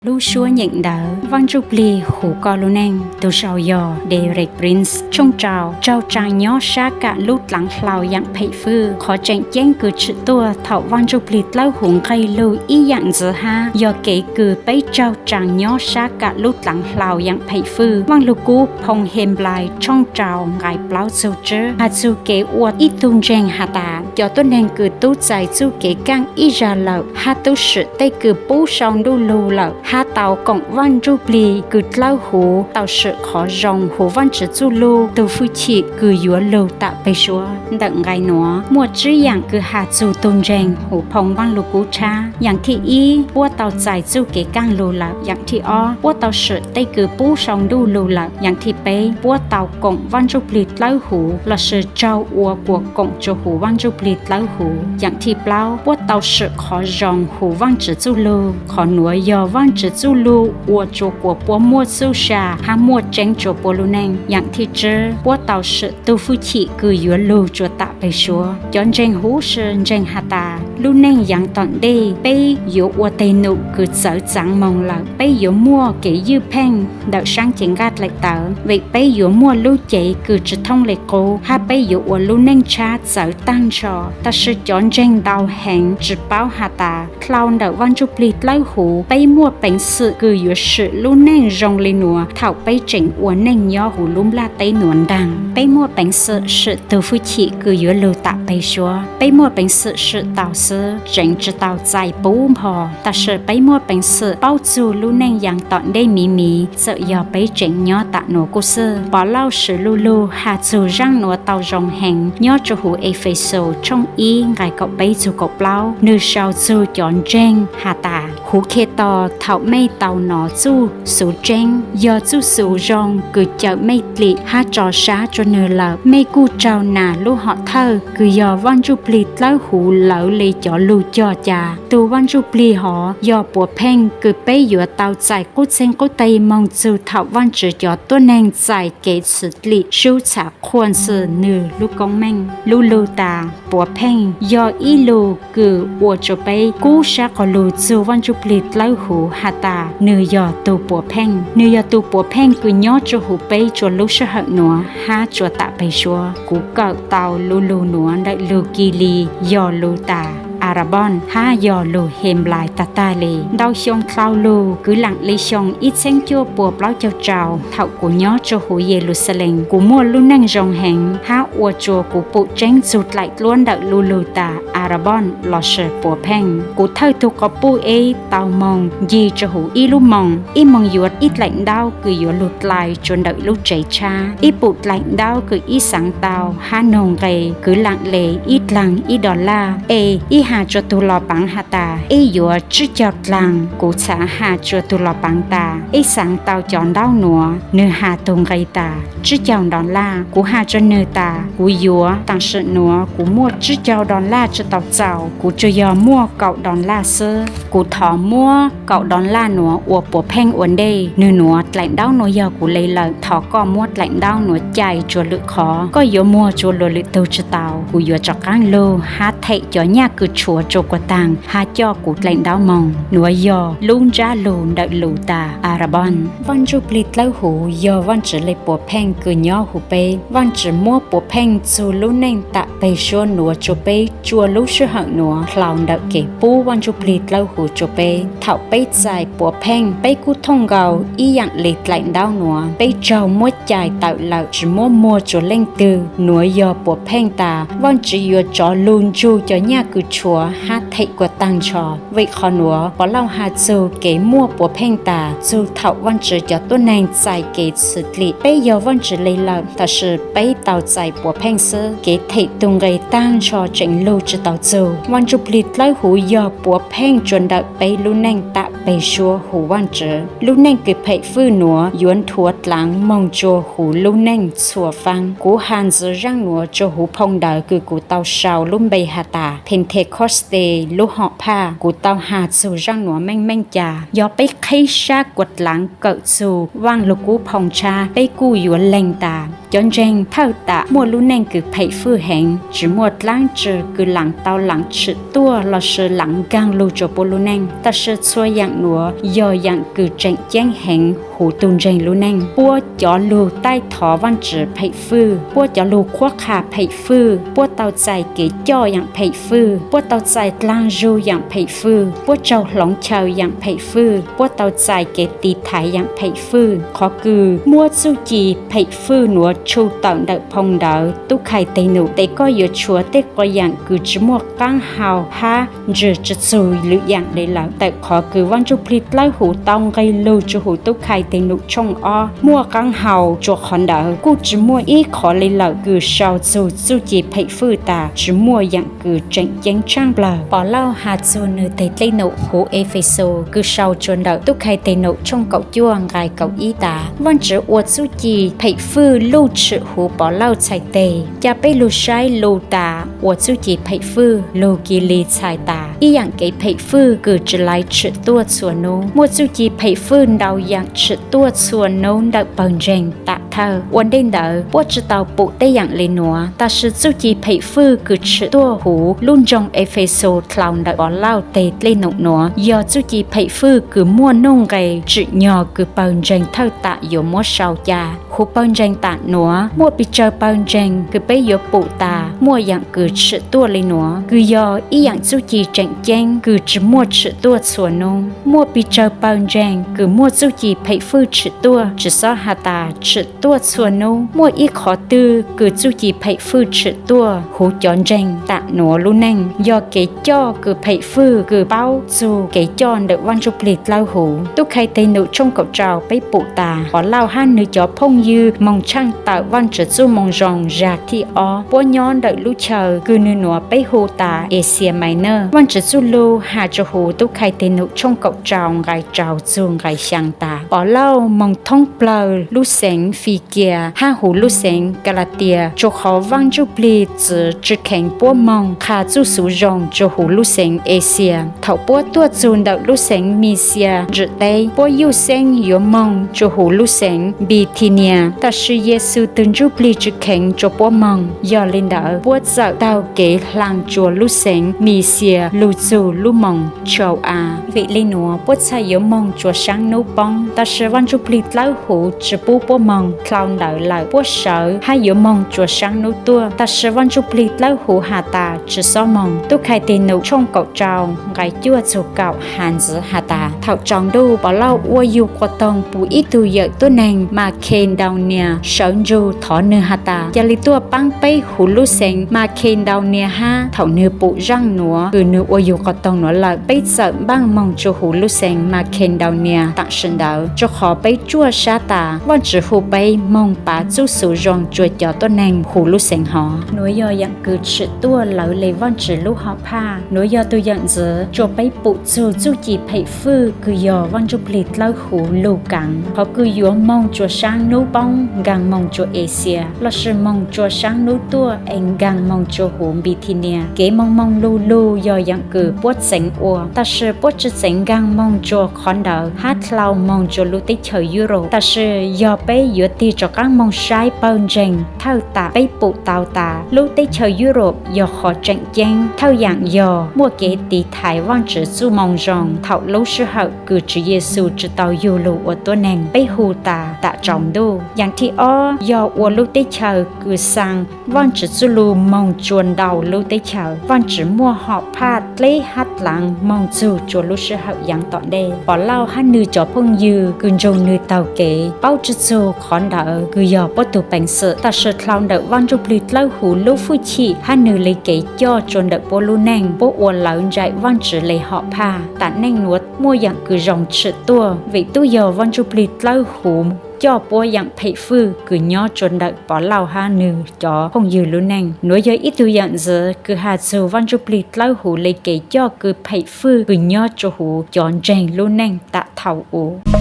Lub suab nyeem ntawv: Vaj Ntsujplig hu koj lub neej. Tus sau yog Derek Prince. Tshooj rau: Raug tsaa nyob sab kam lub dlaav hlau yaam phem fwj. Qhov tseem ceeb kws tshwm tuaj thaum Vaj Ntsujplig dlawb huv nqeg lug ib yaam ntxiv hab yog kev kws peb raug tsaa nyob sab kam lub dlaav hlau yaam phem fwj. Vaaj Lug Kub phoo Henplais tshooj rau nqai plaub txug tswb has txug kev ua ib tug ntseeg has tas, cov tuab neeg kws tub txais txuj kev kaaj ib zag lawm hab tub swm tej kws pub sau ntuj lug lawm hab tau koom Vaj Ntsujplig kws dlawb huv tau swm qhov zoo huv Vaajtswv txuj lug tug fwj chim kws yuav lug tam peg suab. Ntawm nqai nuav muaj tsib yaam kws has txug tug ntseeg huv phoo Vaaj Lug Kub tshab. Yaam thib ib, puab tau txais txuj kev kaaj lug lawm. Yaam thib ob, puab tau swm tej kws pub sau ntuj lug lawm. Yaam thib peb, puab tau koom Vaj Ntsujplig dlawb huv lossis raug ua kuas koom rua huv Vaj Ntsujplig dlawb huv. Yaam thib plaub, puab tau swm qhov zoo huv Vaajtswv txuj lug. Qhov nuav yog Vaajtswv txuj lug ua rua kuas puab muaj txuj sa hab muaj tseeb rua puab lub neej. Yaam thib tsib, puab tau swm tug fwj chim kws yuav lug rua tam peg suab. Cov ntseeg huv si ntseeg has tas, lub neej yaav tom ntej peb yuav ua teg num kws txawv txaav moog lawm. Peb yuav muaj kev ywj pheej ntawm saab cev nqaj dlaim tawv, vim peb yuav muaj lub cev kws tsi thooj le qub hab peb yuav ua lub neej tshab txawv taag nrho. Tab sis cov ntseeg ntau heev tsi paub has tas, dlhau ntawm Vaaj Ntsujplig dlawb huv, peb muaj peev xwm kws yuav swm lub neej zoo le nuav thaum peb tseem ua neej nyob huv lub nplaj teb nuav ntaag. Peb muaj peev xwm swm tug fwj chim kws yuav lug tam peg suab. Peb muaj peev xwm swm tau xwb, tseev tsi tau txais puv npo, tab sis peb muaj peev xwm paub txug lub neej yaav tom ntej miv miv txawm yog peb tseem nyob tam nuav kuj xwb. Pov Lauj Swv Lug Lug has txug zaaj nuav tau zoo heev nyob rua huv Efexus tshooj ib nqai kaum peb txug kaum plaub. Nwg sau txug cov ntseeg has tas, huv Khetos thaum mej tau nov txuj xuv tseeb, yog txuj xuv zoo kws cawm mej dlim hab tso sab rua nwg lawm, mej kuj raug nas lub hom thawj kws yog Vaaj Ntsujplig dlawb huv lawv le cov lug cog ca. Tug Vaaj Ntsujplig hov yog puav pheej kws peb yuav tau txais qub txeeg qub teg moog txug thaum Vaajtswv cov tuab neeg txais kev txwv dlim sub txha qhua ntxwg nwg lub koob meej. Lub lug tas puav pheej yog ib lug kws ua rua peb kub sab quas lug txug Vaaj Ntsujplig dlawb huv has tas nwg yog tug puav pheej. Nwg yog tug puav pheej kws nyob rua huv peb rua lub sij hawm nuav hab rua tam peg suab. Kuv kawm tau lub lug nuav ntawm lug Kis Lis yog lug tas Arabon hab yog lug Henplais tag tag le. Ntau xyoo dlhau lug, kwv lam le xyoo ib txheeb cuaj pua plaub caug rau, thaum kuv nyob rua huv Yeluxalees, kuv muaj lub neej zoo heev hab ua rua kuv pum tseeb txug dlaim dluab ntawm lub lug tas Arabon lossis puav pheej. Kuv thawj tug quas puj eb tau moog ncig rua huv ib lub moos, ib moog yuav ib dlaim ntaub kws yuav lug dlai rua ntawm lub tsev tshab, ib pum dlaim ntaub kws ib xaav tau hab nug nqe kwv lam le ib dlaag ib dollar. Es ib has rua tug los paav has tas, ib yuav tsib caug dlaag. Kuv txhav has rua tug los paav tas, ib xaav tau cov ntaub nuav? Nwg has tug nqe tas, tsib caug dollar. Kuv has rua nwg tas, kuv yuav, taam sim nuav kuv muaj tsib caug dollar tsi tau txaus, kuv tsuas yog muaj kaum dollar xwb. Kuv thov muab kaum dollar nuav ua puav pheej ua ntej. Nwg nuav, dlaim ntaub nuav yog kuv le lawm, thov koj muab dlaim ntaub nuav cais rua lwm qhov, koj yuav muag rua luas lwm tug tsi tau. Kuv yuav rov qaab lug hab them cov nyaj kws tshuav rua kuas taag hab coj kuv dlaim ntaub moog. Nuav yog lub ntsab lug ntawm lug tas Arabon. Vaaj Ntsujplig dlawb huv yog Vaajtswv le puav pheej kws nyob huv peb. Vaajtswv muab puav pheej txug lub neej tam peg suab nuav rua peb rua lub sij hawm nuav dlhau ntawm kev pub Vaaj Ntsujplig dlawb huv rua peb. Thaum peb txais puav pheej, peb kuj thooj nkaus ib yaam le dlaim ntaub nuav, peb raug muab cais tawm lawm tsi muab muag rua leej twg. Nuav yog puav pheej tas Vaajtswv yuav rov lug ntsug cov nyaj kws tshuav hab them kuas taag nrho. Vim qhov nuav, Povlauj has txug kev muaj puav pheej tas txug thaum Vaajtswv cov tuab neeg txais kev txwv dlim. Peb yog Vaajtswv le lawm, tab sis peb tau txais puav pheej xwb, kev them tug nqe taag nrho tseem lug tsi tau txug. Vaaj Ntsujplig dlawb huv yog puav pheej rua ntawm peb lub neej tam peg suab huv Vaajtswv. Lub neej kws phem fwj nuav yuav nthuav dlaav moog rua huv lub neej txhua faab. Kuv has ntxiv zaaj nuav rua huv phoo ntawv kws kuv tau sau lub npe has tas Pentecoste lub hom phaj. Kuv tau has txug zaaj nuav meej meej cas, yog peb qheb sab kuas dlaav kawm txug Vaaj Lug Kub phoo tshab, peb kuj yuav leeg tas Cov ntseeg thawj tam muaj lub neej kws phem fwj heev, tsis muaj dlaab tsi kws laas tau laas tshwm tuaj lossis laas nkaag lug rua puab lub neej. Tab sis txhua yaam nuav yog yaam kws tseem ceeb heev huv tug ntseeg lub neej. Puab cov lug taij thov Vaajtswv phem fwj, puab cov lug qhuab qha phem fwj, puab tau txais kev coj yaam phem fwj, puab tau txais dlaag zug yaam phem fwj, puab raug hloov chaw yaam phem fwj, puab tau txais kev tiv thaiv yaam phem fwj. Qhov kws muab txuj ci phem fwj nuav tshu tawm ntawm phoo ntawv Tub Khai Teg Num, tes koj yuav tshuav tej quas yaam kws tsi muaj qaab hau hab ntswg tsi txug lwm yaam le lawm. Ntawm qhov kws Vaaj Ntsuj Plig Dlawb Huv tau nqe lug rua huv Tub Khai Teg Num tshooj ob muaj qaab hau rua qhov ntawd. Kuj tsi muaj ib qhov le lawm kws sau txug txuj ci phem fwj tas tsi muaj yaam kws tseem ceeb tshaaj plawg. Pov Lauj has txug nwg teg dlej num huv Efexus kws sau rua ntawm Tub Khai Teg Num tshooj kaum cuaj nqai kaum ib tas, Vaajtswv ua txuj ci phem fwj luj tshwm huv Pov Lauj txhais teg. Ca peb lug saib lus tas ua txuj ci phem fwj lug kiv li txhais tas ib yaam kev phem fwj kws tsi laiv tshwm tuaj txhua nub. Muaj txuj ci phem fwj ntau yaam tshwm tuaj txhua nub ntawm pawg ntseeg tam thawj. Ua ntej ntawd puab tsi tau pum tej yaam le nuav, tab sis txuj ci phem fwj kws tshwm tuaj huv lub nroog Efexus dlhau ntawm Pov Lauj teg dlej num nuav yog txuj ci phem fwj kws muaj nuj nqes tsim nyog kws pawg ntseeg thawj tam yuav muab sau ca. Huv pawg ntseeg tam nuav muaj pes tsawg pawg ntseeg kws peb yuav pum tas muaj yaam kws tshwm tuaj le nuav, kws yog ib yaam txuj ci tseem ceeb kws tsi muaj tshwm tuaj txhua nub. Muaj pes tsawg pawg ntseeg kws muaj txuj ci phem fwj tshwm tuaj, tsi xob has tas tshwm tuaj txhua nub. Muaj ib qhov twg kws txuj ci phem fwj tshwm tuaj huv cov ntseeg tam nuav lub neej yog kev coj kws phem fwj kws paub txug kev coj ntawm Vaaj Ntsuj Plig Dlawb Huv. Tub Khai Teg Num tshooj kaum rau peb pum tas Pov Lauj hab nwg cov phooj ywg moog tshaaj tawm Vaajtswv txuj moo zoo zag thib ob. Puab nyob ntawm lub chaw kws nwg nuav peb hu tas Asia Minor. Vaajtswv txuj lug has rua huv Tub Khai Teg Num tshooj kaum rau nqai rau txug nqai xyaa tas, Pov Lauj moog thoob plawg lub xeev Fikias hab huv lub xeev Kalatias, rua qhov Vaaj Ntsuj Plig txwv tsi kheev puab moog qha txuj xuv zoo rua huv lub xeev Asia. Thaum puab tuaj txug ntawm lub xeev Misias ntswm teb, puab yuj xeeb yuav moog rua huv lub xeev Npithinias, tab sis Yexus tug Ntsuj Plig tsi kheev rua puab moog. Yog le ntawd puab txawm taug kev hlaas rua lub xeev Misias lug txug lub moos Chau-as. Vim le nuav puab txhaj yuav moog rua saab nub poob, tab sis Vaaj Ntsuj Plig Dlawb Huv tsi pub puab moog dlhau ntawd lawm. Puab sawv hab yuav moog rua saab nub tuaj, tab sis Vaaj Ntsuj Plig Dlawb Huv has tas tsi xob moog. Tub Khai Teg Num tshooj kaum rau nqai cuaj txug kaum has ntxiv has tas, thaum tsaus ntuj Pov Lauj ua yug quas toog pum ib tug yawm tuab neeg Makhedaunias sawv ntsug thov nwg has tas, ca le tuaj paab peb huv lub xeev Makhedaunias hab. Thaum nwg pum zaaj nuav kws nwg ua yug quas toog nuav lawm, peb txawm npaaj moog rua huv lub xeev Makhedaunias taam sim ntawd, rua qhov peb tsuaj sab tas Vaajtswv hu peb moog pav txuj xuv zoo rua cov tuab neeg huv lub xeev hov. Nuav yog yaam kws tshwm tuaj lawv le Vaajtswv lub hom phaj. Nuav yog tug yaam ntxiv rua peb pum txug txuj ci phem fwj kws yog Vaaj Ntsuj Plig Dlawb Huv lug kaav. Qhov kws yuav moog rua saab nub poob nkaag moog rua Asia, lossis moog rua saab nub tuaj es nkaag moog rua huv Npithinias. Kev moog moog lug lug yog yaam kws puab txeev ua, tab sis puab tsi txeev nkaag moog rua qhov ntawd hab dlhau moog rua lub teb chaws Europe. Tab sis yog peb yuav tig rov qaab moog saib pawg ntseeg thawj tam, peb pum tau tas lub teb chaws Europe yog qhov tseem ceeb thawj yaam yog muaj kev tiv thaiv Vaajtswv txuj moo zoo thaum lub sij hawm kws Tswv Yexus tsi tau yug lug ua tuab neeg, peb hu tas taam tsaus ntuj. Yaam thib ob yog ua lub teb chaws kws xaa Vaajtswv txuj lug moog rua ntau lub teb chaws. Vaajtswv muaj hom phaj dleb hab dlaav moog txug rua lub sij hawm yaav tom ntej. Pov Lauj hab nwg cov phooj ywg kws nrug nwg taug kev paub tsi txug qhov ntawd kws yog puab tug peev xwm, tab sis dlhau ntawm Vaaj Ntsuj Plig Dlawb Huv lub fwj chim hab nwg le kev coj rua ntawm puab lub neej, puab ua lawv nraim Vaajtswv le hom phaj. Taam neej nuav muaj yaam kws zoo tshwm tuaj vim tub yog Vaaj Ntsuj Plig Dlawb Huv coj puab yaam phem fwj kws nyob rua ntawm Pov Lauj hab nwg cov phooj ywg lub neej. Nuav yog ib tug yaam ntxiv kws has txug Vaaj Ntsuj Plig Dlawb Huv le kev coj kws phem fwj kws nyob rua huv cov ntseeg lub neej taam thaum u.